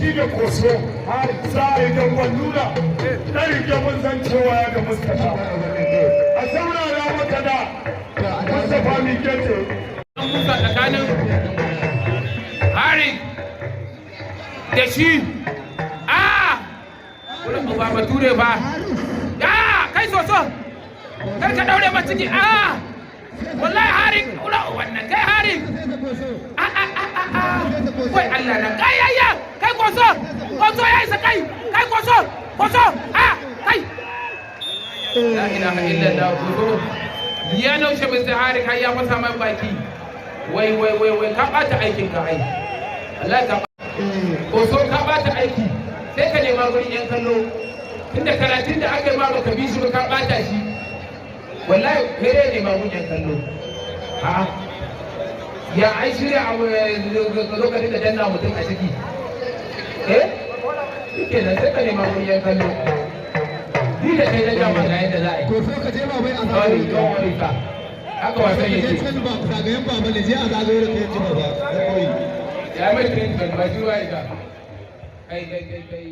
Shi da Koso za a yi damban nuna ɗan rike mun san cewa ya ga Mustapha. A saurara maka da Mustapha Mikete. An busa tsakanin Hari da shi. A wurin ba bature ba. Ya kai, Soso, kar ka daure ma ciki. A wallahi Hari ula wannan kai Hari. A a a a a, wai Allah na kai ayya kai Koso, Koso ya isa kai kai Koso, Koso a kai. La ilaha illallah, Koso ya naushe Mr. Hari kai ya fasa mai baki. Wai wai wai wai, ka bata aikin ka ai. Allah ka Koso, ka bata aiki, sai ka nema gurin yan kallo, tunda karatun da aka yi ma baka bi shi ba, ka bata shi. Wallahi kai ne nema gurin yan kallo. A ya ai shirya abu ka zo ka dinga danna mutum a ciki. Eh, shike nan, sai ka nema gurin yan kallo. Ni da kai na jama ga yadda za a yi. Koso, ka je ba bai a Sorry, zagayo. Don't worry ka. Haka wasan Ka je yake. can ba zagayen baba ne, je a zagayo da kai ji baba. Ya koyi. Ya mai treatment ba shi wa ita. Kai kai kai kai.